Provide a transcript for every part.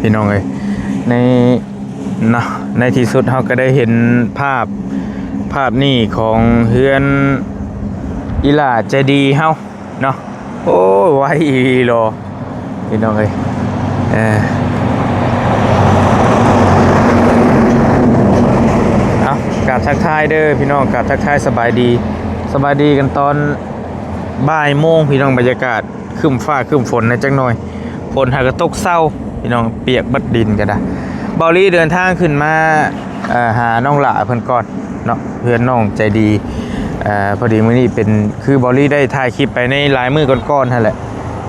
ພີ່ນ້ອງເອີຍ ໃນ ເນາະ ໃນທີ່ສຸດເຮົາກໍໄດ້ເຫັນພາບ ພາບນີ້ຂອງເຮືອນອີ່ຫຼ້າໃຈດີເຮົາເນາະ. ໂອ້ຍ ໄວອີ່ຫຼີຫຼໍ ພີ່ນ້ອງເອີຍ. ເອີ ເອົາ ກາບທັກທາຍເດີພີ່ນ້ອງ ກາບທັກທາຍສະບາຍດີ ສະບາຍດີກັນຕອນບ່າຍໂມງພີ່ນ້ອງ. ບັນຍາກາດ ຄຶ້ມຟ້າຄຶ້ມຝົນແດ່ຈັກໜ່ອຍ ຝົນຫາກະຕົກເຊົາພີ່ນ້ອງ ປຽກເບິດ ດິນກໍໄດ້. ເບົາລີເດີນທາງຂຶ້ນມາ ເອີ ຫານ້ອງຫຼ້າເພິ່ນກ່ອນເນາະ ເຮືອນນ້ອງໃຈດີ. ເອີ ພໍດີມື້ນີ້ເປັນ ຄືເບົາລີໄດ້ຖ່າຍຄລິບໄປໃນຫຼາຍມື້ກ່ອນໆຫັ້ນແຫຼະ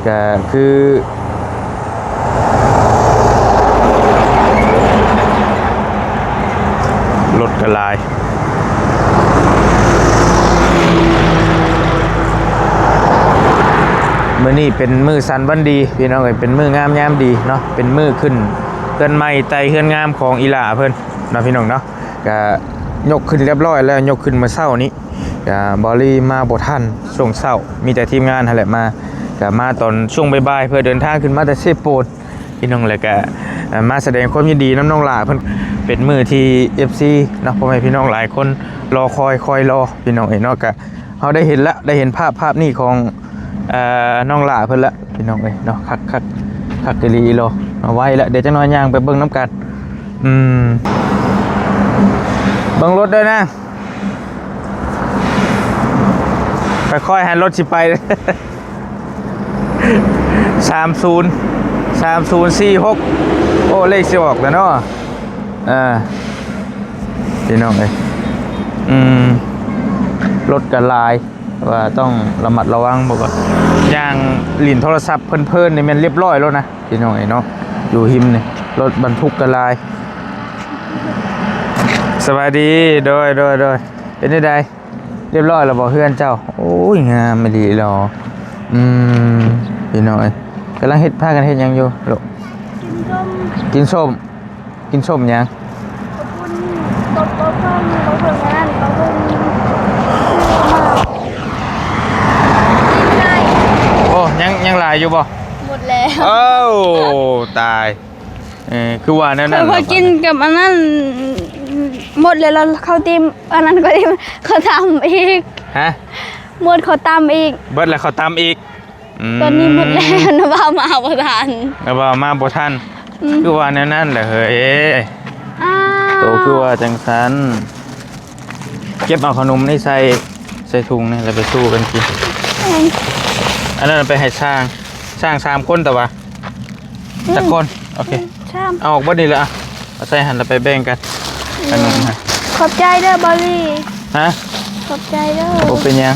ກໍຄື ລົດກໍຫຼາຍ ມື້ນີ້ເປັນມື້ສັນວັນດີພີ່ນ້ອງເອີຍ ເປັນມື້ງາມຍາມດີເນາະ ເປັນມື້ຂຶ້ນເຮືອນໃໝ່ໄຕ່ເຮືອນງາມຂອງອີ່ຫຼ້າເພິ່ນເນາະ ພີ່ນ້ອງເນາະ. ກະຍົກຂຶ້ນຮຽບຮ້ອຍແລ້ວ ຍົກຂຶ້ນມື້ເຊົ້ານີ້ ກະເບົາລີມາບໍ່ທັນ ຊ່ວງເຊົ້າມີແຕ່ທີມງານຫັ້ນແຫຼະມາ ກະມາຕອນຊ່ວງບ່າຍໆ ເພື່ອເດີນທາງຂຶ້ນມາແຕ່ເຊໂປນ ພີ່ນ້ອງ ແລ້ວກະ ເອີ ມາສະແດງຄວາມຍິນດີນຳນ້ອງຫຼ້າເພິ່ນ. ເປັນມື້ທີ່ເອັຟຊີເນາະ ພໍ່ແມ່ພີ່ນ້ອງຫຼາຍຄົນລໍຄອຍ ຄອຍລໍພີ່ນ້ອງເອີຍເນາະ. ກະເຮົາໄດ້ເຫັນລະ ໄດ້ເຫັນພາບ ພາບນີ້ຂອງ ເອີ ນ້ອງຫຼ້າເພິ່ນລະພີ່ນ້ອງເອີຍເນາະ. ຄັກ ຄັກ ຄັກອີ່ຫຼີອີ່ຫຼໍ ເອົາໄວ້ລະ ດຽວຈັກໜ່ອຍຍ່າງໄປເບິ່ງນຳກັນ. ອືມ ເບິ່ງລົດເດີນາງ ຄ່ອຍໆ ໃຫ້ລົດຊິໄປ ສາມສູນ ສາມສູນສີ່ຫົກ ໂອ້ ເລກຊິອອກແລ້ວເນາະ. ເອີ ພີ່ນ້ອງເອີຍ ອືມ ລົດກໍຫຼາຍ ວ່າຕ້ອງລະມັດລະວັງ ບໍ່ກໍຍ່າງຫຼິ້ນໂທລະສັບເພີນໆ ນີ້ແມ່ນລຽບຮ້ອຍແລ້ວນະ ພີ່ນ້ອງເອີຍເນາະ. ຢູ່ຮິມນີ້ລົດບັນທຸກກໍຫຼາຍ. ສະບາຍດີ ໂດຍ ໂດຍ ໂດຍ ເປັນຈັ່ງໃດ? ລຽບຮ້ອຍແລ້ວບໍ່ເຮືອນເຈົ້າ? ໂອ້ຍ ງາມອີ່ຫຼີຫຼໍ. ອືມ ພີ່ນ້ອງເອີຍ ກຳລັງເຮັດ ພາກັນເຮັດຫຍັງຢູ່ລູກ? ກິນສົ້ມ ກິນສົ້ມ ກິນສົ້ມຫຍັງ? ເຂົ້າປຸ້ນ ເຂົ້າ ເຂົ້າເຜິ້ງ ເຂົ້າເຜິ້ງອັນນັ້ນ ເຂົ້າເຜິ້ງ ຊື້ມາກິນໄດ້. ໂອ້ ຍັງ ຍັງຫຼາຍຢູ່ບໍ່? ໝົດແລ້ວ. ເອົ້າ ຕາຍ. ເອີ ຄືວ່າແນວນັ້ນ ເຂົາກໍກິນກັບອັນນັ້ນ ໝົດແລ້ວ ແລ້ວເຂົ້າຕິ້ມ ອັນນັ້ນກໍຕິ້ມ ເຂົ້າຕຳອີກ. ຮະ? ໝົດເຂົ້າຕຳອີກ. ເບິດແລ້ວເຂົ້າຕຳອີກ. ອືມ ຕອນນີ້ໝົດແລ້ວ ນ້ຳເບົາມາບໍ່ທັນ ນ້ຳເບົາມາບໍ່ທັນ. ອືມ ຄືວ່າແນວນັ້ນແຫຼະເຮີ້ຍ. ອ້າວ ໂຕຄືວ່າຈັ່ງຊັ້ນ. ເກັບເອົາຂະໜົມນີ້ໃສ່ ໃສ່ຖົງນີ້ ແລ້ວໄປສູ້ກັນກິນ. ແມ່ນ ອັນນັ້ນເອົາໄປໃຫ້ຊ້າງ ຊ້າງສາມຄົນ ແຕ່ວ່າ ອືມ ຈັກຄົນ? ໂອເຄ ອືມ ຊ້າງ ເອົາອອກເບິດນີ້ແຫຼະ ເອົາໃສ່ຫັ້ນ ແລ້ວໄປແບ່ງກັນ. ອືມ ຂະໜົມຫັ້ນ. ຂອບໃຈເດີ ບາວລີ. ຮະ? ຂອບໃຈເດີ. ບໍ່ເປັນຫຍັງ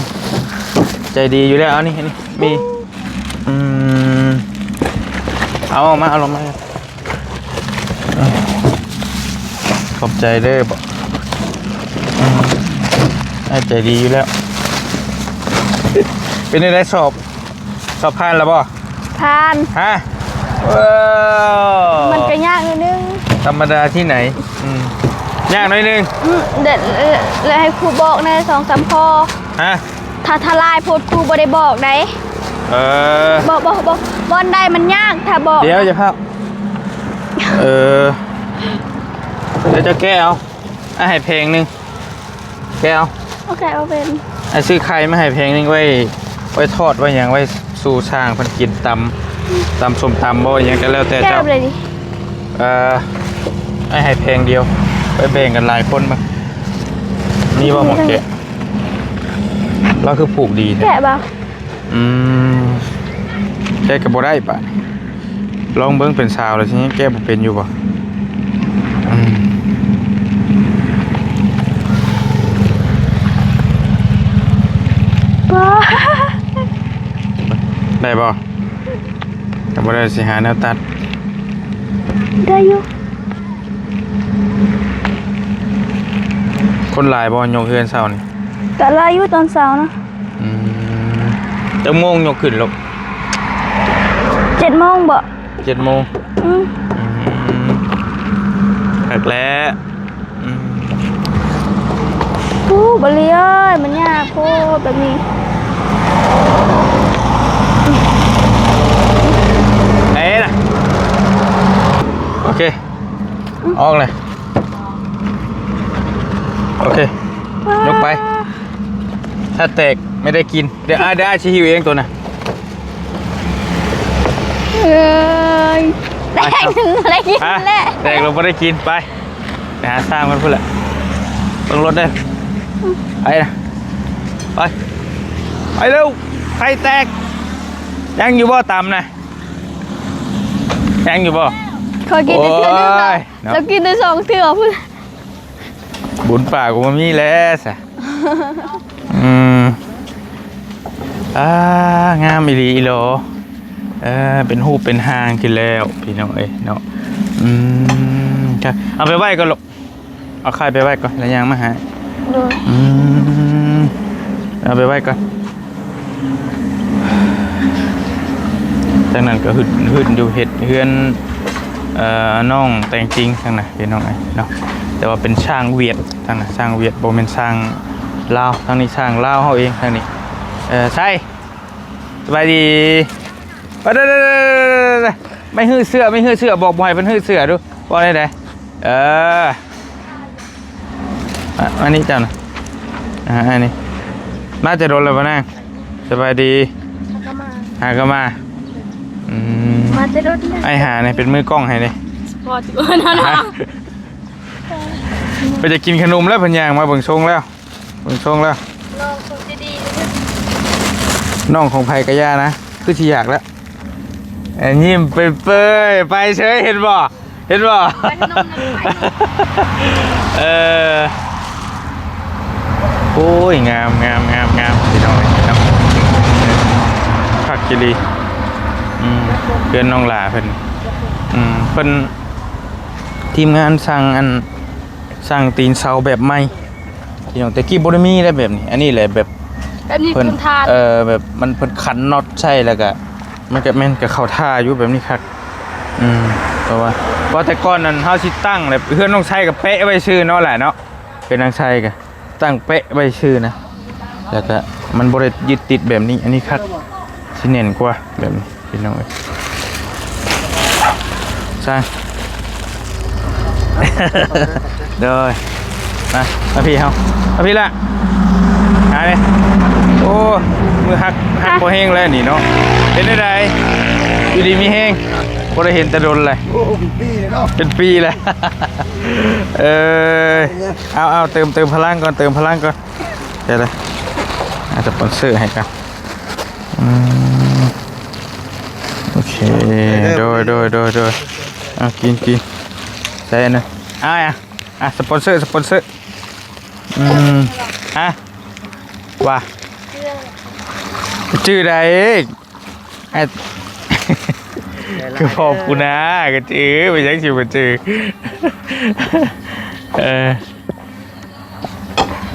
ໃຈດີຢູ່ແລ້ວ. ເອົານີ້ ນີ້ມີ. ອືມ ອືມ ເອົາອອກມາ ເອົາລົງມາ. ຂອບໃຈເດີ. ບໍ່ ອືມ ອ້າຍໃຈດີຢູ່ແລ້ວ. ເປັນຈັ່ງໃດ ສອບ ສອບຜ່ານແລ້ວບໍ່? ຜ່ານ. ຮະ? ເອີ ມັນກໍຍາກໜ້ອຍໜຶ່ງ. ທຳມະດາທີ່ໄຫນ? ອືມ ຍາກໜ້ອຍໜຶ່ງ. ອືມ ເດີ ເອີ ແລ້ວໃຫ້ຄູບອກແດ່ສອງສາມຂໍ້. ຮະ? ຖ້າ ຖ້າຫຼາຍໂພດຄູບໍ່ໄດ້ບອກໃດ. ເອີ ບໍ່ ບໍ່ ບໍ່ ບ່ອນໃດມັນຍາກ ຖ້າບອກ. ດຽວ ຢ່າພາບ. ເອີ ດຽວຈະແກ້ເອົາ. ອ້າຍໃຫ້ແຜງໜຶ່ງ ແກ້ເອົາ. ໂອເຄ ເອົາເປັນ. ອ້າຍຊື້ໄຂ່ມາໃຫ້ແຜງໜຶ່ງ ໄວ້ ໄວ້ທອດ ໄວ້ຫຍັງ ໄວ້ສູ່ຊ່າງເພິ່ນກິນ ຕຳ ຕຳສົ້ມຕຳບໍ່ ຫຍັງກໍແລ້ວແຕ່ເຈົ້າ. ແກ້ເອົາເລີຍ. ເອີ ອ້າຍໃຫ້ແຜງດຽວ ໄວ້ແບ່ງກັນຫຼາຍຄົນເບິ່ງ. ມີບໍ່ໝາກແກະ? ລາວຄືຜູກດີແທ້. ແກະບໍ່? ອືມ ແກະກໍບໍ່ໄດ້ບາດນີ້. ລອງເບິ່ງ ເປັນສາວແລ້ວຊິຍັງແກະບໍ່ເປັນຢູ່ບໍ່? ອືມ ໄດ້ບໍ່? ຖ້າບໍ່ໄດ້ ຊິຫາແນວຕັດ. ໄດ້ຢູ່. ຄົນຫຼາຍບໍ່ ຍົກເຮືອນເຊົ້ານີ້? ກະຫຼາຍຢູ່ຕອນເຊົ້ານະ. ອືມ ຈັກໂມງຍົກຂຶ້ນລູກ? ເຈັດໂມງບໍ? ເຈັດໂມງ. ອືມ ອືມ ຄັກແລ້ວ. ອືມ ໂອ້ ບາລີເອີຍ ມັນຍາກໂພດແບບນີ້. ເອີ ນະ ອເຄ ອອກເລີຍ ໂອເຄ ຍົກໄປ ຖ້າແຕກໄມ່ໄດ້ກິນ ດຽວອ້າຍ ດຽວອ້າຍຊິຫິ້ວເອງໂຕນະ ເອີຍ ແຕກ ໄດ້ກິນແລ້ວ ແຕກແລ້ວບໍ່ໄດ້ກິນ ໄປ ໄປຫາຊ່າງມັນພຸ້ນແຫຼະ ເບິ່ງລົດເດີ້ ໄປນະ ໄປ ໄປເລັວ ໄຂ່ແຕກ ຍັງຢູ່ບໍ່ຕຳນະ ຍັງຢູ່ບໍ່ ຂ້ອຍກິນແຕ່ເທື່ອໜຶ່ງ ໂອ້ຍ ເນາະ ລາວກິນໄດ້ສອງເທື່ອພຸ້ນ ບຸນປາກບໍ່ມີແລ້ວຊະ ອືມ ອ່າ ງາມອີ່ຫຼີອີ່ຫຼໍ ເອີ ເປັນຮູບເປັນຮ່າງຂຶ້ນແລ້ວ ພີ່ນ້ອງເອີຍເນາະ ອືມ ເອົາໄປໄວ້ກ່ອນລູກ ເອົາໄຂ່ໄປໄວ້ກ່ອນ ແລ້ວຍ່າງມາຫາ ໂດຍ ອືມ ເອົາໄປໄວ້ກ່ອນ ທາງນັ້ນກໍຫຶດ ຫຶດຢູ່ ເຮັດເຮືອນ ເອີ ນ້ອງແຕ່ງຈິງທາງນັ້ນ ພີ່ນ້ອງເອີຍເນາະ ແຕ່ວ່າເປັນຊ່າງຫວຽດທາງນັ້ນ ຊ່າງຫວຽດ ບໍ່ແມ່ນຊ່າງລາວ ທາງນີ້ຊ່າງລາວເຮົາເອງ ທາງນີ້ ເອີ ໄຊ ສະບາຍດີ ໄປເດີ້ ໄປເດີ້ ໄປເດີ້ ໄປເດີ້ ໄປເດີ້ ໄປຮື້ເສື້ອ ໄປຮື້ເສື້ອ ບອກບໍ່ໃຫ້ເພິ່ນຮື້ເສື້ອດູ ເວົ້າແນວໃດ ເອີ ອາ ມານີ້ເຈົ້ານະ ອາ ອັນນີ້ ມາແຕ່ດົນແລ້ວບໍ່ນາງ? ສະບາຍດີ ຫາກໍມາ ຫາກໍມາ ອືມ ມາແຕ່ດົນແລ້ວ ອ້າຍຫານີ້ເປັນມືກ້ອງໃຫ້ນີ້ ບໍ່ ບໍ່ນະ ເພິ່ນຈະກິນຂະໜົມແລ້ວ ເພິ່ນຍ່າງມາເບິ່ງຊົງແລ້ວ ເບິ່ງຊົງແລ້ວ ນ້ອງຂອງໃຈດີ ນ້ອງຂອງໃຜກໍຢ່ານະ ຄືຊິຢາກແລ້ວ ເອີ ຍິ້ມເປີຍໆ ໄປເສີຍ ເຫັນບໍ່ ເຫັນບໍ່ ໄປຂະໜົມນຳ ໄປຂະໜົມ ເອີ ໂອ້ຍ ງາມໆໆໆ ພີ່ນ້ອງເອີຍເນາະ ຄັກອີ່ຫຼີ ອືມ ເຮືອນນ້ອງຫຼ້າເພິ່ນ ອືມ ເພິ່ນ ທີມງານສ້າງອັນ ສ້າງຕີນເສົາແບບໃໝ່ ພີ່ນ້ອງ ແຕ່ກີ້ບໍ່ໄດ້ມີໄດ໋ແບບນີ້ ອັນນີ້ແຫຼະແບບ ແບບນີ້ ເພິ່ນ ເອີ ແບບມັນ ເພິ່ນຂັນນັອດໃສ່ ແລ້ວກະ ມັນກະແມ່ນກະເຂົ້າທ່າຢູ່ ແບບນີ້ຄັກ ອືມ ເພາະວ່າ ວ່າແຕ່ກ່ອນນັ້ນເຮົາຊິຕັ້ງແບບ ເຮືອນນ້ອງໄຊກະເປະໄວ້ຊື່ເນາະ ຫຼາຍເນາະ ເຮືອນນາງໄຊກະຕັ້ງເປະໄວ້ຊື່ນະ ແລ້ວກະມັນບໍ່ໄດ້ຍຶດຕິດແບບນີ້ ອັນນີ້ຄັກ ຊິແໜ້ນກວ່າແບບນີ້ ພີ່ນ້ອງເອີຍ ຊ່າງ ໂດຍ ມາ ມາພີ່ເຮົາ ມາພີ່ລະ ຫາເດ້ ໂອ້ ມືຫັກ ຫັກພໍແຮງແລ້ວນີ້ເນາະ ເປັນແນວໃດ ຢູ່ດີມີແຮງ ບໍ່ໄດ້ເຫັນແຕ່ດົນແລ້ວ ໂອ້ ເປັນປີແລ້ວເນາະ ເປັນປີແລ້ວ ເອີ ເອົາ ເອົາ ເຕີມ ເຕີມພະລັງກ່ອນ ເຕີມພະລັງກ່ອນ ເດີ ເດີ ອາ ສະປອນເຊີໃຫ້ກັນ ອືມ ໂອເຄ ໂດຍ ໂດຍ ໂດຍ ໂດຍ ອ່ະ ກິນ ກິນ ໃສ່ອັນນັ້ນ ອ່າ ອ່ະ ອ່ະ ສະປອນເຊີ ສະປອນເຊີ ອືມ ຮະ ວ່າ ຈື່ໄດ້ ອ່ະ ຄືພໍ່ກູນາ ກະຈື່ ໄປຍັງຊິບໍ່ຈື່ ເອີ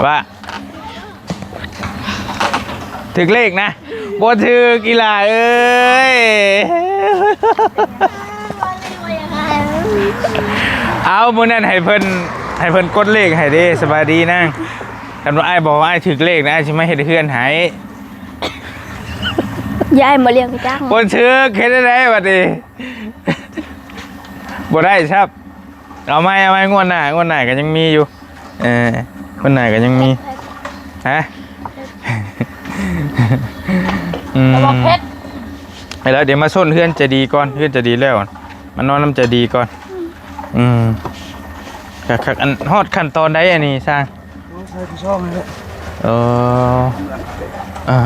ວ່າ ຖືກເລກນະ ບໍ່ຖືກອີ່ຫຼ້າເອີຍ ເອົາ ມື້ນັ້ນໃຫ້ເພິ່ນ ໃຫ້ເພິ່ນກົດເລກໃຫ້ເດ້ ສະບາຍດີນາງ ຄັນວ່າອ້າຍບອກວ່າອ້າຍຖືກເລກນະ ອ້າຍຊິມາເຮັດເຮືອນໃຫ້ ຍາຍມາລ້ຽງຈັກ ບໍ່ຖືກ ເຮັດໄດ້ໃດບັດນີ້ ບໍ່ໄດ້ຊັບ ເອົາໃໝ່ ເອົາໃໝ່ ງວດໜ້າ ງວດໜ້າກໍຍັງມີຢູ່ ເອີ ງວດໜ້າກໍຍັງມີ ຮະ ອືມ ແລ້ວດຽວມາຊົນເຮືອນໃຈດີກ່ອນ ເຮືອນໃຈດີແລ້ວ ມານອນນຳໃຈດີກ່ອນ ອືມ ຄັກໆ ອັນ ຮອດຂັ້ນຕອນໃດອັນນີ້ຊ່າງ? ໂອ້ ໃສ່ຜູ້ຊອງນີ້ແຫຼະ ເອີ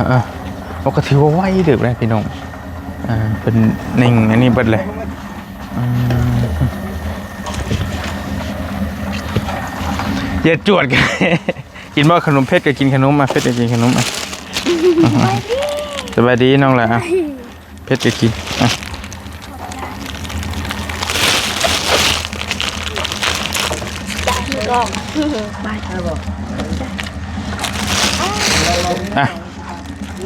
ເອີໆ ໂອ້ ກໍຖືວ່າໄວເຕີບເດ້ພີ່ນ້ອງ ອ່າ ເພິ່ນເໜັງອັນນີ້ເບິດເລີຍ ອືມ ຢ່າຈວດກັນ ກິນບໍ່ຂະໜົມເຜັດ ກໍກິນຂະໜົມ ອ່ະ ເຜັດກໍກິນຂະໜົມ ອ່ະ ສະບາຍດີນ້ອງຫຼ້າ ອ່ະ ເຜັດກໍກິນ ອ່ະ ອ່ະ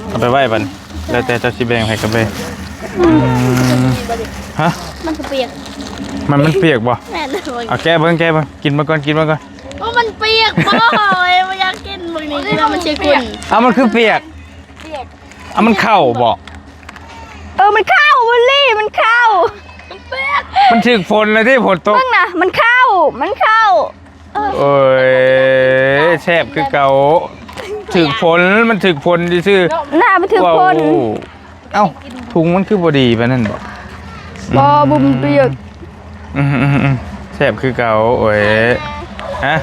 ເອົາໄປໄວ້ບັດນີ້ ແລ້ວແຕ່ເຈົ້າຊິແບ່ງໃຜກໍແບ່ງ ອືມ ຮະ ມັນກໍປຽກ ມັນ ມັນປຽກບໍ່? ແມ່ນ ເອົາແກະເບິ່ງ ແກະເບິ່ງ ກິນເບິ່ງກ່ອນ ກິນເບິ່ງກ່ອນ ໂອ້ ມັນປຽກບໍ່? ໂອ້ຍ ບໍ່ຢາກກິນ ເບິ່ງນີ້ ຄິດວ່າມັນຊິຂຸ່ນ ເອົ້າ ມັນຄືປຽກ? ປຽກ ເອົ້າ ມັນເຂົ້າບໍ່? ເອີ ມັນເຂົ້າ ບຸລີ ມັນເຂົ້າ ມັນ ມັນຖືກຝົນແລ້ວເດ້ ຝົນຕົກ ເບິ່ງນະ ມັນເຂົ້າ ມັນເຂົ້າ. ໂອ້ຍ ແຊບຄືເກົ່າ. ຖືກຝົນ ມັນຖືກຝົນຊື່ໆ ໜ້າມັນຖືກຝົນ. ເອົ້າ ຖົງມັນຄືບໍ່ດີປານນັ້ນບໍ? ບໍ່ ບໍ່ ມັນປຽກ. ອືມໆໆ ແຊບຄືເກົ່າ. ໂອ້ຍ ຮະ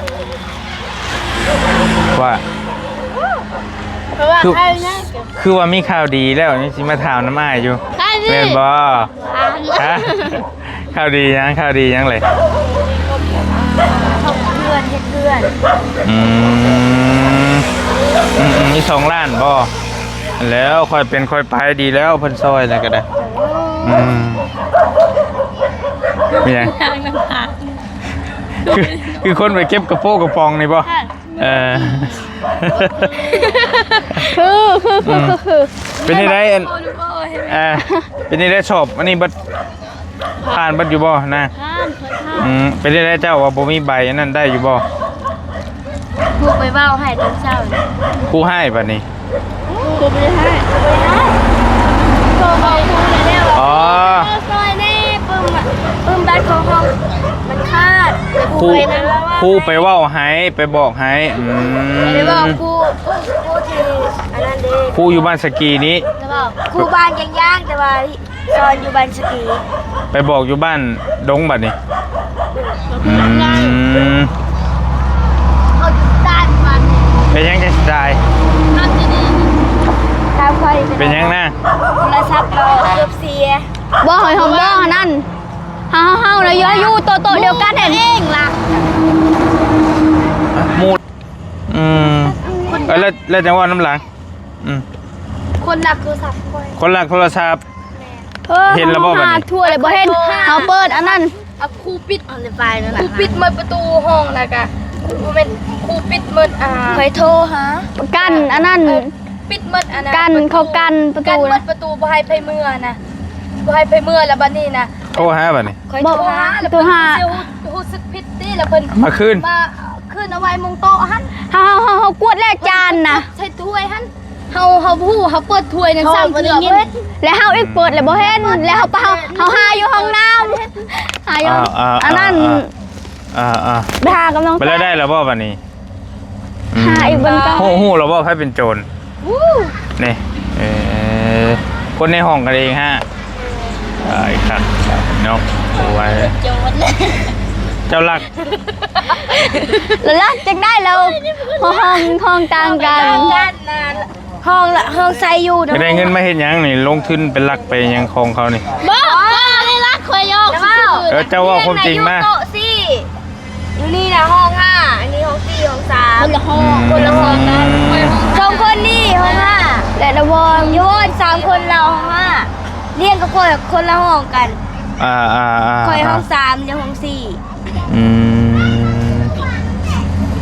ວ່າ ຄື ຄືວ່າມີຂ່າວດີແລ້ວ ຍັງຊິມາຖາມນຳອ້າຍຢູ່ ແມ່ນບໍ່? ຮະ ຂ່າວດີຫຍັງ? ຂ່າວດີຫຍັງເລີຍ? ເຮັດເຮືອນ ເຮັດເຮືອນ. ອືມ ອືມໆ ມີສອງລ້ານບໍ່? ແລ້ວ ຄ່ອຍເປັນຄ່ອຍໄປ ດີແລ້ວ ເພິ່ນຊ່ອຍແລ້ວກໍໄດ້. ອືມ ມີຫຍັງ? ຄື ຄືຄົນໄປເກັບກະໂປະກະປ໋ອງນີ້ບໍ່? ເອີ ຄື ຄື ຄື ອືມ ຄື ຄື ເປັນຈັ່ງໃດ? ອັນ ເອີ ເປັນຈັ່ງໃດ? ສອບອັນນີ້ເບິດ ຜ່ານເບິດຢູ່ບໍ່ນາ? ຜ່ານ ຂ້ອຍຜ່ານ. ອືມ ເປັນຈັ່ງໃດ? ເຈົ້າວ່າບໍ່ມີໃບອັນນັ້ນ ໄດ້ຢູ່ບໍ່? ຄູໄປເວົ້າໃຫ້ຕອນເຊົ້ານີ້. ຄູຮ້າຍບາດນີ້? ຄູບໍ່ໄດ້ຮ້າຍ ບໍ່ໄດ້ຮ້າຍ. ໂທບອກຄູແລ້ວວ່າ ອໍ ຊ່ອຍແດ່ ປຶ້ມ ປຶ້ມບັດຂອງເຮົາມັນຂາດ. ຄູ ຄູໄປເວົ້າໃຫ້ ໄປບອກໃຫ້. ອືມ ໄປບອກຄູ ຄູທີ່ອັນນັ້ນເດ້ ຄູຢູ່ບ້ານສະກີນີ້. ແລ້ວບອກຄູບ້ານຢາງໆ ແຕ່ວ່າ ສອນຢູ່ບ້ານສະກີ. ໄປບອກຢູ່ບ້ານດົງບາດນີ້. ອືມ ເຂົາຢູ່ໃຕ້ບ້ານນີ້. ເປັນຫຍັງຈັ່ງຊິຕາຍ? ຖາມຂ້ອຍ ເປັນຫຍັງນະ? ໂທລະສັບເຮົາເກືອບເສຍ. ບໍ່ ໃຫ້ເຮົາບໍ່ນັ້ນ ເຮົາ ເຮົາລະຢູ່ ຢູ່ໂຕະ ໂຕະດຽວກັນຫັ້ນເອງລະ. ໝູດ ອືມ ເອີ ແລ້ວ ແລ້ວຈັ່ງເວົ້ານຳຫຼັງ. ອືມ ຄົນລັກໂທລະສັບຂ້ອຍ ຄົນລັກໂທລະສັບ. ເອີ ເຫັນແລ້ວບໍ່ບາດນີ້? ເຮົາຫາທົ່ວເລີຍບໍ່ເຫັນ ເຮົາເປີດອັນນັ້ນ. ອ່ະ ຄູປິດ ອັນນີ້ໄປນັ້ນນະ ຄູປິດໝົດປະຕູຫ້ອງ ແລ້ວກະ ຄູ ບໍ່ແມ່ນ ຄູປິດໝົດ ອ່າ ຂ້ອຍໂທຫາ ກັນອັນນັ້ນ ເອີ ປິດໝົດອັນນັ້ນ ກັນ ເຂົາກັນປະຕູ ກັນໝົດປະຕູ ບໍ່ໃຫ້ໃຜເມືອນະ ບໍ່ໃຫ້ໃຜເມືອ. ແລ້ວບາດນີ້ນະ ໂທຫາບາດນີ້ ຂ້ອຍໂທຫາ ໂທຫາ ແລ້ວເພິ່ນຄືຊິຮູ້ ຮູ້ສຶກຜິດຕິ ແລ້ວເພິ່ນມາຄືນ ມາຄືນເອົາໄວ້ໝ່ອງໂຕະຫັ້ນ. ເຮົາ ເຮົາ ເຮົາ ເຮົາກວດແລ້ວຈານນະ ໃສ່ຖ້ວຍຫັ້ນ. ເຮົາ ເຮົາບໍ່ຮູ້ ເຮົາເປີດຖ້ວຍນັ້ນສາມເທື່ອບໍ່ເຫັນ ແລ້ວເຮົາອີກເປີດແລ້ວບໍ່ເຫັນ ແລ້ວເຮົາໄປ ເຮົາ ເຮົາຫາຢູ່ຫ້ອງນ້ຳ ຫາຢູ່ ອ່າໆໆໆ ອັນນັ້ນ ອ່າໆ ໄປຫາກັບນ້ອງ ໄປແລ້ວ ໄດ້ແລ້ວບໍ່ບາດນີ້? ອືມ ຫາອີກເບິ່ງກ່ອນ. ຮູ້ ຮູ້ແລ້ວບໍ່ໃຜເປັນໂຈນ? ຮູ້ ນີ້ ເອີ ຄົນໃນຫ້ອງກັນເອງຮະ. ເອີ ຄັກເນາະ ໂອ້ຍ ໂຈນ ເຈົ້າລັກ ແລ້ວລັກຈັ່ງໄດ້ແລ້ວ ຫ້ອງ ຫ້ອງຕ່າງກັນ ຫ້ອງລະ ຫ້ອງໃສ່ຢູ່. ໄດ້ເງິນມາເຮັດຫຍັງນີ້? ລົງທຶນໄປລັກໄປຫຍັງຂອງເຂົານີ້? ບໍ່ ບໍ່ໄດ້ລັກ ຂ້ອຍຢອກຊື່ໆ. ເອີ ເຈົ້າເວົ້າຄວາມຈິງມາ. ຢູ່ນີ້ນະຫ້ອງຫ້າ ອັນນີ້ຫ້ອງສີ່ ຫ້ອງສາມ ຄົນລະຫ້ອງ ອືມ ຄົນລະຫ້ອງກັນ. ສອງຄົນນີ້ຫ້ອງຫ້າ ແລະ ນະວອນ ຢູ່ໂຫນສາມຄົນລາວຫ້ອງຫ້າ ລຽນກັບຂ້ອຍຄົນລະຫ້ອງກັນ. ອ່າໆໆໆ ຂ້ອຍຫ້ອງສາມ ລຽນຫ້ອງສີ່. ອືມ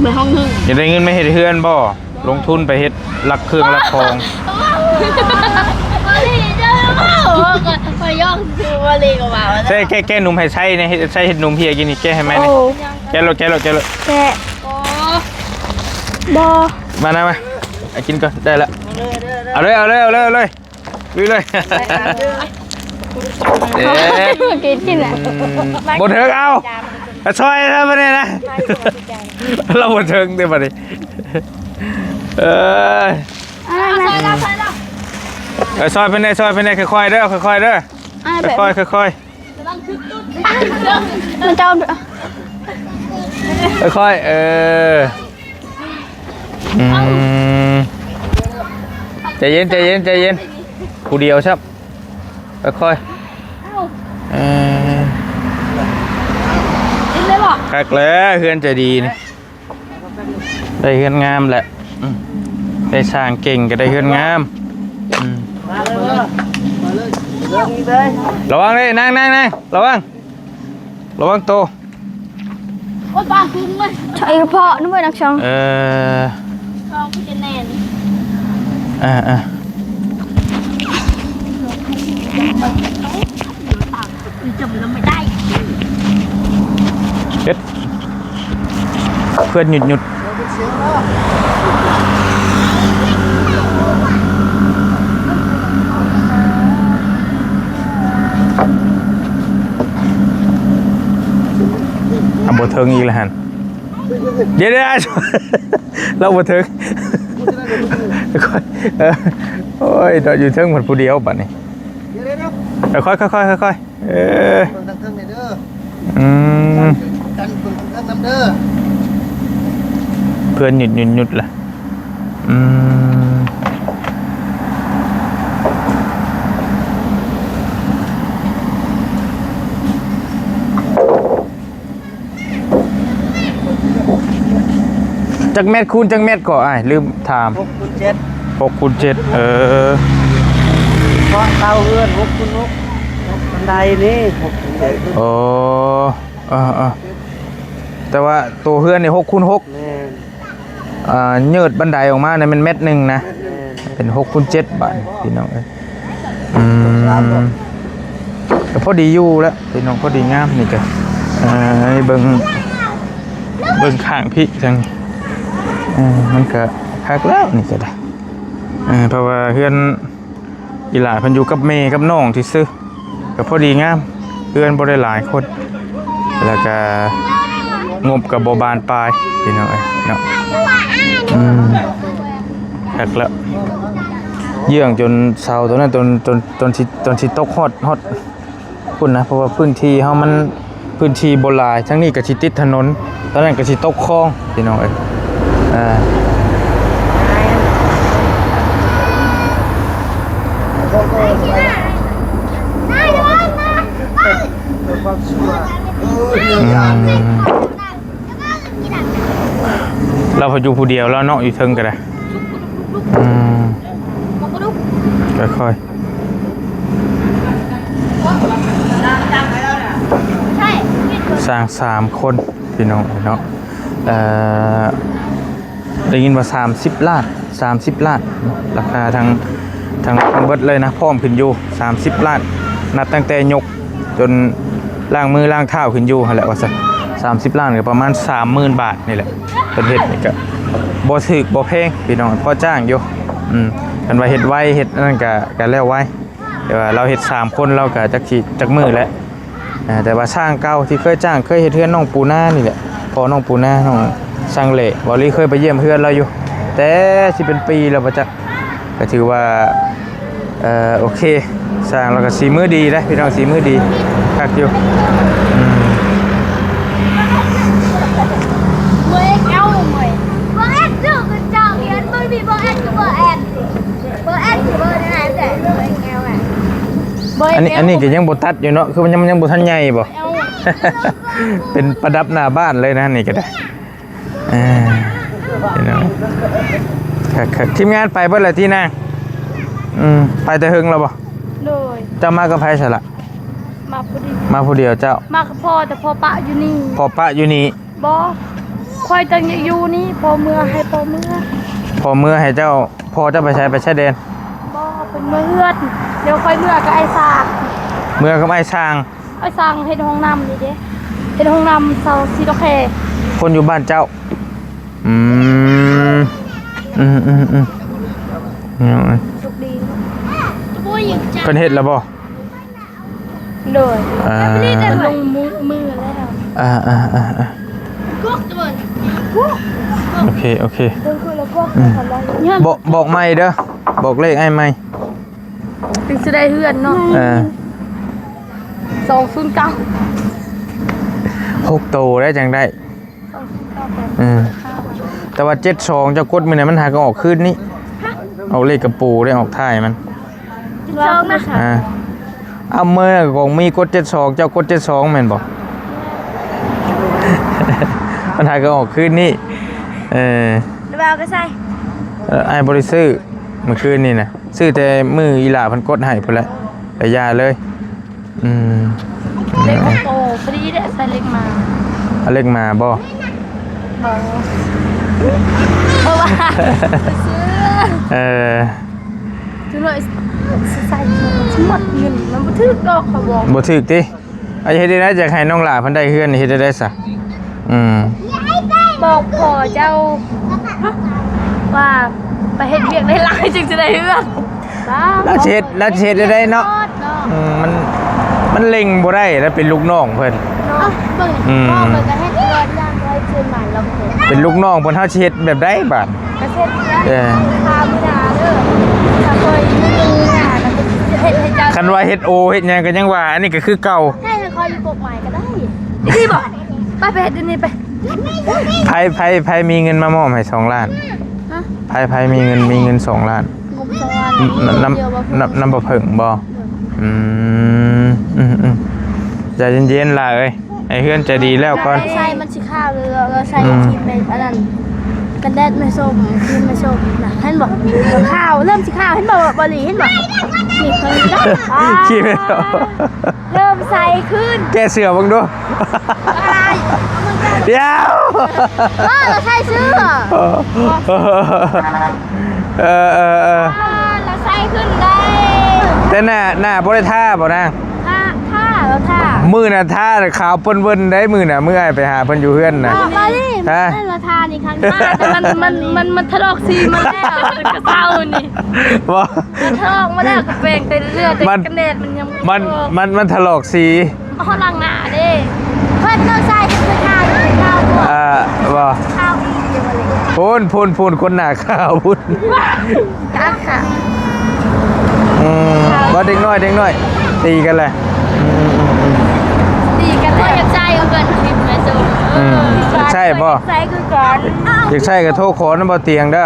ເປັນຫ້ອງໜຶ່ງ. ຢາກໄດ້ເງິນມາເຮັດເຮືອນບໍ່? ລົງທຶນໄປເຮັດລັກເຄື່ອງລັກຂອງ. ບໍ່ດີເດີ ບໍ່ ຂ້ອຍຢອກຊື່ ບໍ່ດີກໍວ່າ. ແກະ ແກະ ແກະໜຸມໃຫ້ໄຊແດ່ ໃຊເຮັດໜຸມເພຍກິນນີ້ ແກະໃຫ້ແມ່ນີ້. ໂອ້ ແກະໂລດ ແກະໂລດ ແກະໂລດ. ແກະ ບໍ່ ບໍ່ ມານະ ມາ ໃຫ້ກິນກ່ອນ ໄດ້ລະ. ເອົາເລີຍ ເອົາເລີຍ ເອົາເລີຍ ເອົາເລີຍ ລຸຍເລີຍ. ເອີ ກິນ ກິນນະ ອືມ ບໍ່ເຖິງ ເອົາ ມາຊ່ອຍແລ້ວບັດນີ້ນະ. ລາວບໍ່ເຖິງເດ້ບັດນີ້. ເອີຍ ເອີ ຊ່ອຍເພິ່ນແດ່ ຊ່ອຍເພິ່ນແດ່ ຄ່ອຍໆເດີ ຄ່ອຍໆເດີ ຄ່ອຍໆ ຄ່ອຍໆ. ມັນຈະ ຄ່ອຍໆ ເອີ ອືມ ໃຈເຢັນ ໃຈເຢັນ ໃຈເຢັນ ຜູ້ດຽວຊ້ຳ ຄ່ອຍໆ. ເອີ ຄັກແລ້ວ ເຮືອນໃຈດີນີ້ ໄດ້ເຮືອນງາມແຫຼະ. ອືມ ໄດ້ສ້າງເກັ່ງກໍໄດ້ເຮືອນງາມ. ອືມ ລະວັງເດ້ ນັ່ງໆ ລະວັງ ລະວັງໂຕ. ໂອ້ຍ ປາກຸ້ງເວີຍ ໃສ່ກະເພາະນຳເວີຍ ນັກຊ່ອງ. ເອີ ຊ່ອງຄືຈະແໜ້ນ. ເອີໆ ເຮັດ ເພື່ອນຫຍຸດໆ. ບໍ່ເຖິງອີກແລ້ວຫັ້ນ. ດຽວໆ ລາວບໍ່ເຖິງ. ເອີ ໂອ້ຍ ເນາະ ຢູ່ເທິງເພິ່ນຜູ້ດຽວບັດນີ້. ເອີ ຄ່ອຍໆ ຄ່ອຍໆ ເອີ ເບິ່ງທາງເທິງແດ່ເດີ. ອືມ ກັນເບິ່ງທາງເທິງນຳເດີ. ເພື່ອນຢຸດໆໆລະ. ອືມ ຈັກແມັດຄູນຈັກແມັດກໍອ້າຍ? ລືມຖາມ. ຫົກຄູນເຈັດ. ຫົກຄູນເຈັດ ເອີ ເພາະເຕົາເຮືອນຫົກຄູນຫົກ ບັນໄດນີ້ຫົກຄູນເຈັດ. ໂອ້ ເອີໆ ແຕ່ວ່າໂຕເຮືອນນີ້ຫົກຄູນຫົກ. ແມ່ນ. ອ່າ ຍືດບັນໄດອອກມານີ້ແມ່ນແມັດໜຶ່ງນະ. ແມ່ນ. ເປັນຫົກຄູນເຈັດບາດນີ້ ພີ່ນ້ອງເອີຍ. ອືມ ກໍພໍດີຢູ່ແລ້ວພີ່ນ້ອງ ພໍດີງາມ. ນີ້ກໍ ເອີ ເບິ່ງ ເບິ່ງຂ້າງພີ້ທາງ ເອີ ມັນກໍຄັກແລ້ວນີ້ກໍໄດ້. ເອີ ເພາະວ່າເຮືອນ ອີຫຼ້າເພິ່ນຢູ່ກັບແມ່ກັບນ້ອງຊື່ໆ ກໍພໍດີງາມ. ເຮືອນບໍ່ໄດ້ຫຼາຍຄົນ ແລ້ວກໍງົບກໍບໍ່ບານປາຍ ພີ່ນ້ອງເອີຍເນາະ. ອືມ ຄັກແລ້ວ ເຢື້ອງຈົນເສົາຕົວນັ້ນ ຈົນ ຈົນ ຈົນຊິ ຈົນຊິຕົກຮອດ ຮອດພຸ້ນນະ ເພາະວ່າພື້ນທີ່ເຮົາມັນ ພື້ນທີ່ບໍ່ຫຼາຍ. ທາງນີ້ກໍຊິຕິດຖະໜົນ ທາງນັ້ນກໍຊິຕົກຄອງ ພີ່ນ້ອງເອີຍ. ເອີ ອືມ ລາວກໍຢູ່ຜູ້ດຽວລາວເນາະ ຢູ່ເທິງກໍໄດ້. ອືມ ຄ່ອຍໆ ສ້າງສາມຄົນ ພີ່ນ້ອງເນາະ. ເອີ ໄດ້ຍິນວ່າສາມສິບລ້ານ ສາມສິບລ້ານ ລາຄາທັງ ທັງເບິດເລີຍນະ ພ້ອມຂຶ້ນຢູ່ສາມສິບລ້ານ ນັບຕັ້ງແຕ່ຍົກ ຈົນລ້າງມືລ້າງເທົ້າຂຶ້ນຢູ່ຫັ້ນແຫຼະວ່າຊັ້ນ. ສາມສິບລ້ານກໍປະມານສາມໝື່ນບາດນີ້ແຫຼະ. ເພິ່ນເຮັດນີ້ກໍບໍ່ຖືກບໍ່ແພງ ພີ່ນ້ອງ ພໍຈ້າງຢູ່. ອືມ ຄັນວ່າເຮັດໄວ ເຮັດອັນນັ້ນກໍ ກໍແລ້ວໄວ. ແຕ່ວ່າລາວເຮັດສາມຄົນ ລາວກໍຈັກຊິຈັກມື້ແຫຼະ. ເອີ ແຕ່ວ່າຊ່າງເກົ່າທີ່ເຄີຍຈ້າງ ເຄີຍເຮັດເຮືອນນ້ອງປູນານີ້ແຫຼະ ພໍ່ນ້ອງປູນາ ນ້ອງຊ່າງເຫຼ່ ເວົ້າລີເຄີຍໄປຢ້ຽມເຮືອນລາວຢູ່ ແຕ່ຊິເປັນປີແລ້ວບໍ່ຈັກ. ກໍຖືວ່າ ເອີ ໂອເຄ ຊ່າງລາວກໍສີມືດີເດ້ ພີ່ນ້ອງ ສີມືດີຄັກຢູ່. ອືມ ບໍ່ເອັກແອວ ບໍ່ເອັກ ບໍ່ເອັກເດີ ເຈົ້າເອີຍ ມັນມີບໍ່ເອັກ ບໍ່ເອັກ ບໍ່ເອັກ ບໍ່ເອັກ ບໍ່ເອັກແອວ ບໍ່ເອັກແອວ. ອັນນີ້ ອັນນີ້ກໍຍັງບໍ່ຕັດຢູ່ເນາະ ຄືມັນຍັງ ມັນຍັງບໍ່ທັນໃຫຍ່ບໍ່? ເປັນປະດັບໜ້າບ້ານເລີຍນະ ນີ້ກໍໄດ້. ເອີ ພີ່ນ້ອງ ຄັກໆ ທີມງານໄປເບິດແລ້ວຕິນາງ? ອືມ ໄປແຕ່ເຫິງແລ້ວບໍ່? ໂດຍ. ເຈົ້າມາກັບໃຜຊະລະ? ມາຜູ້ດຽວ. ມາຜູ້ດຽວເຈົ້າ? ມາກັບພໍ່ ແຕ່ພໍ່ປະຢູ່ນີ້. ພໍ່ປະຢູ່ນີ້? ບໍ່ ຂ້ອຍຈັ່ງຢາກຢູ່ນີ້ ພໍ່ເມືອໃຫ້ພໍ່ເມືອ. ພໍ່ເມືອໃຫ້ເຈົ້າ. ພໍ່ເຈົ້າໄປໃສ? ໄປຊາຍແດນ? ບໍ່ ເພິ່ນເມືອເຮືອນ. ດຽວຂ້ອຍເມືອກັບອ້າຍຊ່າງ. ເມືອກັບອ້າຍຊ່າງ. ອ້າຍຊ່າງເຮັດຫ້ອງນ້ຳນີ້ເດ້ ເຮັດຫ້ອງນ້ຳເຊົາຊີດອກແຄ. ຄົນຢູ່ບ້ານເຈົ້າ? ອືມ ອືມໆໆ ໂຊກດີ. ເພິ່ນເຮັດແລ້ວບໍ່? ໂດຍ. ອ່າ ລົງມື ມືແລ້ວ. ອ່າໆໆໆ ໂອເຄ ໂອເຄ. ອືມ ບອກ ບອກໃໝ່ເດີ ບອກເລກອ້າຍໃໝ່. ເຖິງຊິໄດ້ເຮືອນເນາະ. ເອີ ສອງສູນເກົ້າ. ຫົກໂຕໄດ້ຈັ່ງໄດ້. ສອງສູນເກົ້າ. ເອີ ແຕ່ວ່າເຈັດສອງເຈົ້າກົດມື້ນັ້ນ ມັນຫາກໍອອກຄືນນີ້. ຮະ? ອອກເລກກະປູໄດ້ ອອກທ້າຍມັນ. ເຈັດສອງນະ. ອ່າ ເອົາ ເມື່ອຂອງມີກົດເຈັດສອງ ເຈົ້າກົດເຈັດສອງແມ່ນບໍ່? ມັນຫາກໍອອກຄືນນີ້. ເອີ ແລ້ວເອົາໄປໃສ? ເອີ ອ້າຍບໍ່ໄດ້ຊື້ມື້ຄືນນີ້ນະ. ຊື້ແຕ່ມື້ອີຫຼ້າເພິ່ນກົດໃຫ້ພຸ້ນແຫຼະ ແລ້ວຢ່າເລີຍ. ອືມ ເຫຼັກໂຕ ພໍດີເດ້ ໃສ່ເຫຼັກມາ. ເອົາເຫຼັກມາບໍ່? ບໍ່ ເພາະວ່າ ເອີ ຊື້ ເອີ ຈຸລອຍ ຊິໃສ່ໝົດເງິນ ມັນບໍ່ຖືກດອກ ຂ້ອຍບອກ. ບໍ່ຖືກຕິ? ອາ ເຮັດໄດ້ ຢາກໃຫ້ນ້ອງຫຼ້າເພິ່ນໄດ້ເຮືອນ ເຮັດໄດ້ຊະ? ອືມ ບອກພໍ່ເຈົ້າວ່າໄປເຮັດວຽກຫຼາຍໆ ຈຶ່ງຈະໄດ້ເຮືອນ. ລາວຊິເຮັດ ລາວຊິເຮັດໄດ້ເນາະ. ອືມ ມັນ ມັນເລັ່ງບໍ່ໄດ້ ລາວເປັນລູກນ້ອງເພິ່ນເນາະ. ອືມ ພໍ່ເພິ່ນກໍເຮັດ ເປັນລູກນ້ອງເພິ່ນ ເຮົາຊິເຮັດແບບໃດບາດ? ກະເຮັດ ເອີ ພາມື້ໜ້າເດີ ຖ້າຂ້ອຍມີເງິນ ເຮັດໃຫ້ເຈົ້າ ຄັນວ່າເຮັດໂອເຮັດຫຍັງກະຍັງວ່າ ອັນນີ້ກະຄືເກົ່າ ໃຫ້ຂ້ອຍຢູ່ກົກໄມ້ກະໄດ້ ດີບໍ່? ໄປ ໄປເຮັດອັນນີ້ໄປ ໃຜ ໃຜ ໃຜມີເງິນມາມອບໃຫ້ສອງລ້ານ? ຮະ? ໃຜ ໃຜມີເງິນ ມີເງິນສອງລ້ານ? ງົບສອງລ້ານ ນຳ ນຳ ນຳ ນຳບໍ່ເພິ່ງບໍ່? ອືມ ອືມ ອືມ ໃຈເຢັນໆ ຫຼ້າເອີຍ ໃຫ້ເຮືອນໃຈດີແລ້ວກ່ອນ ໃຊ້ມັນຊິຂາວ ຫຼືວ່າໃຊ້ ອືມ ຄຣີມແບບອັນນັ້ນ ກັນແດດມາຊົມ ຄຣີມມາຊົມນະ ເຫັນບໍ່? ຂາວ ເລີ່ມຊິຂາວ ເຫັນບໍ່? ບໍ່ຫຼີ ເຫັນບໍ່? ນີ້ເພິ່ນ ຄຣີມມາຊົມ ເລີ່ມໃສຂຶ້ນ ແກະເສື້ອເບິ່ງດູ ດຽວ ເອີ ລາວໃສ່ເສື້ອ ເອີ ເອີ ເອີ ເອີ ລາວໃສ່ຂຶ້ນໄດ້ ແຕ່ໜ້າ ໜ້າບໍ່ໄດ້ທາບໍ່ນາງ? ທາ ທາ ລາວທາ ມື້ນະທາຂາວເປິ້ນເວີ້ນໄດ໋ ມື້ນະ ມື້ອ້າຍໄປຫາເພິ່ນຢູ່ເຮືອນນະ ມາ ມານີ້ ຮະ? ລາວທານີ້ຄັ້ງໜ້າ ແຕ່ມັນ ມັນ ມັນ ມັນຖະຫຼອກສີໝົດແລ້ວ ແຕ່ກະເຊົານີ້ ບໍ່ ມັນຖະຫຼອກໝົດແລ້ວ ກະແປງແຕ່ເລືອດ ແຕ່ ມັນ ກັນແດດມັນຍັງ ມັນ ມັນ ມັນຖະຫຼອກສີ ຮອດຫຼັງໜ້າເດ້ ເພິ່ນຕ້ອງໃສ່ເປັນຂາວ ເປັນຂາວ ເອີ ບໍ່ ຂາວອີ່ຫຼີ ພຸ້ນ ພຸ້ນ ພຸ້ນ ຄົນໜ້າຂາວພຸ້ນ ກະຂາວ ອືມ ບໍ່ ເດັກນ້ອຍ ເດັກນ້ອຍ ຕີກັນແຫຼະ ອືມ ຕີກັນ ຂ້ອຍຢາກໃສ່ເພິ່ນ ຄຣີມແມ່ຊົມ ອືມ ຢາກໃສ່ບໍ່? ໃສ່ຄືກັນ ຢາກໃສ່ກະໂທຂໍນຳບໍ່ຕຽງເດີ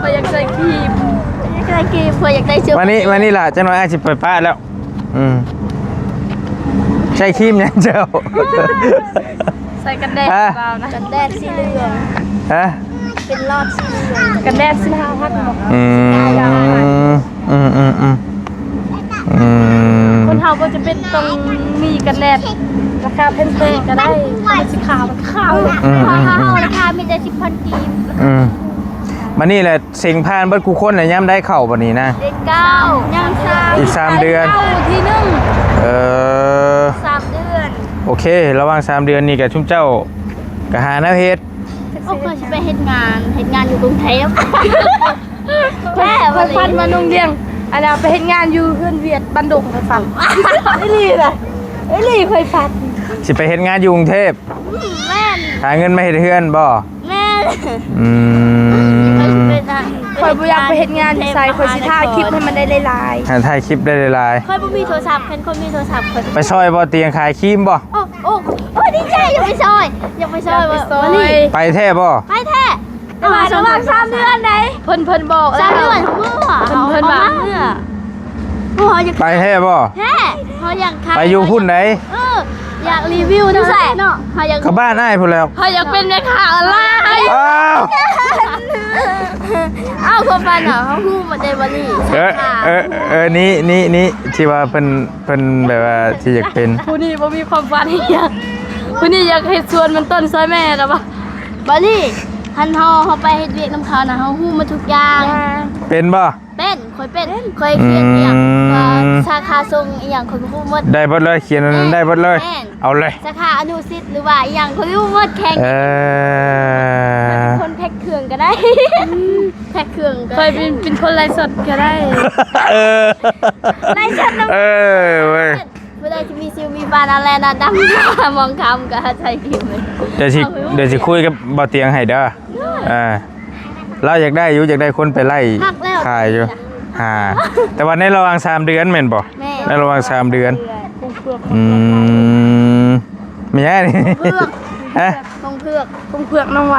ຂ້ອຍຢາກໃສ່ຄຣີມ ຢາກໃສ່ຄຣີມ ຂ້ອຍຢາກໄດ້ຊຸດ ມານີ້ ມານີ້ລະ ຈັກໜ້ອຍອ້າຍຊິໄປປະແລ້ວ ອືມ ໃຊ້ຄຣີມຫຍັງເຈົ້າ? ໃສ່ກັນແດດ ຮະ? ກັນແດດສີເຫຼືອງ ຮະ? ເປັນຫຼອດສີເຫຼືອງ ກັນແດດສິບຫ້າພັນບໍ່? ອືມ ອືມ ອືມ ອືມ ອືມ ຄົນເຮົາບໍ່ຈຳເປັນຕ້ອງມີກັນແດດລາຄາແພງໆກະໄດ້ ມັນຊິຂາວ ມັນຂາວ ອືມ ອືມ ອືມ ລາຄາມີແຕ່ສິບພັນກີບ ອືມ ມານີ້ແຫຼະ ເສັງຜ່ານເບິດຄູ່ຄົນແຫຼະ ຍາມໄດ້ເຂົ້າບັດນີ້ນະ ເດືອນເກົ້າ ຍັງສາມ ອີກສາມເດືອນ ເດືອນເກົ້າທີໜຶ່ງ ເອີ ສາມເດືອນ ໂອເຄ ລະຫວ່າງສາມເດືອນນີ້ກະຊຸມເຈົ້າກະຫາແນວເຮັດ ໂອ້ ຂ້ອຍຊິໄປເຮັດງານ ເຮັດງານຢູ່ກຸງເທບ ແທ້ ຂ້ອຍຝັນວ່ານ້ອງລ້ຽງ ອັນນ່າ ໄປເຮັດງານຢູ່ເຮືອນຫວຽດບ້ານດົງ ຂ້ອຍຝັນ ອີ່ຫຼີລະ ອີ່ຫຼີ ຂ້ອຍຝັນ ຊິໄປເຮັດງານຢູ່ກຸງເທບ ແມ່ນ ຫາເງິນມາເຮັດເຮືອນບໍ່? ແມ່ນ ອືມ ຂ້ອຍບໍ່ຢາກໄປເຮັດງານຢູ່ໃສ ຂ້ອຍຊິຖ່າຍຄລິບໃຫ້ມັນໄດ້ຫຼາຍໆ ຫາຖ່າຍຄລິບໄດ້ຫຼາຍໆ ຂ້ອຍບໍ່ມີໂທລະສັບ ຄັນຂ້ອຍມີໂທລະສັບຂ້ອຍ ໄປຊ່ອຍບໍ່ ຕຽງຂາຍຄຣີມບໍ່? ໂອ້ ໂອ້ ໂອ້ ດີໃຈ ຢາກໄປຊ່ອຍ ຢາກໄປຊ່ອຍ ຢາກໄປຊ່ອຍ ມື້ນີ້ ໄປແທ້ບໍ່? ໄປແທ້ ແຕ່ວ່າລະຫວ່າງສາມເດືອນໃດ໋ ເພິ່ນ ເພິ່ນບອກແລ້ວ ສາມເດືອນ ເພິ່ນ ເພິ່ນວ່າ ເຮົາຢາກ ໄປແທ້ບໍ່? ແທ້ ເຮົາຢາກຂາຍ ໄປຢູ່ພຸ້ນໃດ໋ ເອີ ຢາກຣີວິວນຳເນາະ ເຮົາຢາກ ກະບ້ານອ້າຍພຸ້ນແລ້ວ ເຮົາຢາກເປັນແມ່ຄ້າອອນລາຍ ອ້າວ ເອົາ ຄວາມຝັນເຮົາ ເຮົາຮູ້ໝົດເດ ບາລີ ເອີ ເອີ ເອີ ນີ້ ນີ້ ນີ້ ທີ່ວ່າເພິ່ນ ເພິ່ນແບບວ່າທີ່ຢາກເປັນ ຜູ້ນີ້ບໍ່ມີຄວາມຝັນອີ່ຫຍັງ ຜູ້ນີ້ຢາກເຮັດສວນມັນຕົ້ນຊ່ອຍແມ່ນະບໍ່? ບາລີ ຄັນເຮົາ ເຮົາໄປເຮັດວຽກນຳເຂົານະ ເຮົາຮູ້ໝົດທຸກຢ່າງ ເປັນບໍ່? ເປັນ ຂ້ອຍເປັນ ຂ້ອຍຂຽນອີ່ຫຍັງ ອືມ ສາຂາສົ່ງອີ່ຫຍັງ ຂ້ອຍຮູ້ໝົດ ໄດ້ເບິດເລີຍ ຂຽນອັນນັ້ນໄດ້ເບິດເລີຍ ແມ່ນ ເອົາເລີຍ ສາຂາອະນຸສິດ ຫຼືວ່າອີ່ຫຍັງ ຂ້ອຍຮູ້ໝົດ ແຂ່ງ ເອີ ຂ້ອຍເປັນຄົນແພັກເຄື່ອງກະໄດ້ ແພັກເຄື່ອງ ຂ້ອຍເປັນ ເປັນຄົນໄລຟ໌ສົດກະໄດ້ ເອີ ໄລຟ໌ສົດນຳ ເອີ ເວີຍ ຜູ້ໃດທີ່ມີຊິວມີຟັນ ອັນແລນະ ດຳ ມອງຄຳກະໃຊ້ຄຣີມເລີຍ ດຽວຊິ ດຽວຊິຄຸຍກັບບ່າວຕຽງໃຫ້ເດີ ເອີ ລາວຢາກໄດ້ຢູ່ ຢາກໄດ້ຄົນໄປໄລ່ຂາຍຢູ່ ຫາ ແຕ່ວ່າໃນລະຫວ່າງສາມເດືອນແມ່ນບໍ່? ແມ່ນ ໃນລະຫວ່າງສາມເດືອນ ອືມ ແມ່ນຫຍັງນີ້? ຜົງເຜືອກ ຮະ? ຜົງເຜືອກ ຜົງເຜືອກນ້ອງໄວ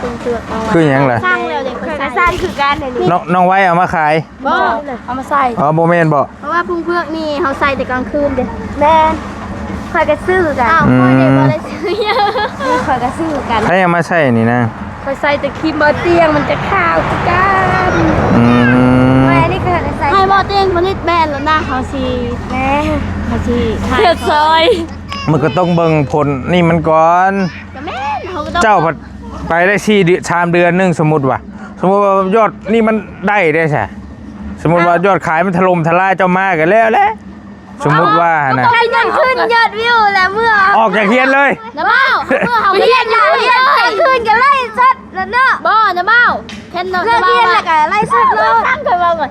ຜົງເຜືອກນ້ອງໄວ ຄືຫຍັງລະ? ສ້າງແລ້ວເດ້ ຂ້ອຍກະສ້າງຄືກັນ ນ້ອງ ນ້ອງໄວເອົາມາຂາຍ? ບໍ່ ເອົາມາໃສ່ ອໍ ບໍ່ແມ່ນບໍ່? ເພາະວ່າຜົງເຜືອກນີ້ເຮົາໃສ່ແຕ່ກາງຄືນເດ້ ແມ່ນ ຂ້ອຍກະຊື້ກັນ ອ້າວ ຂ້ອຍເດ້ບໍ່ໄດ້ຊື້ຫຍັງ ຂ້ອຍກະຊື້ກັນ ໃຜເອົາມາໃສ່ນີ້ນາ? ຂ້ອຍໃສ່ແຕ່ຄຣີມບ່າວຕຽງ ມັນຈະຂາວຄືກັນ ອືມ ຂ້ອຍອັນນີ້ຂ້ອຍກະໃສ່ ໃຫ້ບ່າວຕຽງຜະລິດແບຣນແລ້ວນະ ເຮົາຊິ ແມ່ນ ເຮົາຊິເຮັດຊ່ອຍ ມັນກະຕ້ອງເບິ່ງຜົນນີ້ມັນກ່ອນ ກະແມ່ນ ເຮົາກະຕ້ອງ ເຈົ້າພັດໄປໄດ້ສີ່ເດືອນ ສາມເດືອນໜຶ່ງ ສົມມຸດວ່າ ສົມມຸດວ່າຍອດນີ້ມັນໄດ້ເດ້ຊະ ສົມມຸດວ່າຍອດຂາຍມັນຖະຫຼົ່ມທະລາຍ ເຈົ້າມາກະແລ້ວແຫຼະ ສົມມຸດວ່າຫັ້ນນະ ໄດ້ເງິນຂຶ້ນຍອດວິວແລ້ວ ເມື່ອອອກຈາກເຮືອນເລີຍ ນະບ່າວ ເມື່ອເຮົາໄປຮຽນ ເຮົາຮຽນກາງຄືນກະໄລຟ໌ສົດແລ້ວເນາະ ບໍ່ນະບ່າວ ແຄ່ນເນາະ ເລີກຮຽນແລ້ວກະໄລຟ໌ສົດເລີຍ ຟັງຂ້ອຍເວົ້າກ່ອນ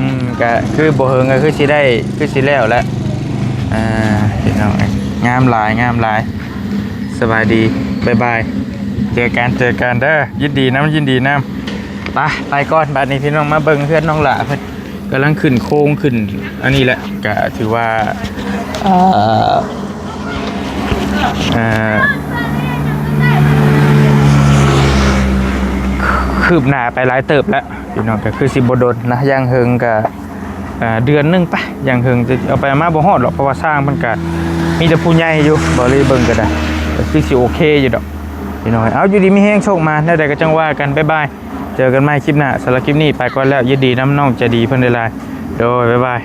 ອືມ ກະຄືບໍ່ເຫິງ ກະຄືຊິໄດ້ ຄືຊິແລ້ວແຫຼະ. ອ່າ ພີ່ນ້ອງເອີຍ ງາມຫຼາຍ ງາມຫຼາຍ. ສະບາຍດີ ບາຍບາຍ ເຈີກັນ ເຈີກັນເດີ. ຍິນດີນຳ ຍິນດີນຳ. ໄປ ໄປກ່ອນ. ບາດນີ້ພີ່ນ້ອງມາເບິ່ງເຮືອນນ້ອງຫຼ້າເພິ່ນ ກຳລັງຂຶ້ນໂຄງຂຶ້ນອັນນີ້ແຫຼະ. ກະຖືວ່າ ເອີ ເອີ ຄືບໜ້າໄປຫຼາຍເຕີບແລ້ວພີ່ນ້ອງ. ກະຄືຊິບໍ່ດົນນະ ຢ່າງເຫິງກະ ອ່າ ເດືອນໜຶ່ງໄປ ຢ່າງເຫິງ. ຈະເອົາໄປເອົາມາບໍ່ຮອດດອກ ເພາະວ່າຊ່າງເພິ່ນກະມີແຕ່ຜູ້ໃຫຍ່ຢູ່. ບໍ່ລີເບິ່ງກະໄດ້ ກະຄືຊິໂອເຄຢູ່ດອກພີ່ນ້ອງ. ເອົາ ຢູ່ດີມີແຮງ ໂຊກໝານ ແນວໃດກະຈັ່ງວ່າກັນ. ບາຍບາຍ ເຈີກັນໃໝ່ຄລິບໜ້າ. ສຳລັບຄລິບນີ້ໄປກ່ອນແລ້ວ. ຍິນດີນຳນ້ອງໃຈດີເພິ່ນຫຼາຍໆ. ໂດຍ ບາຍບາຍ.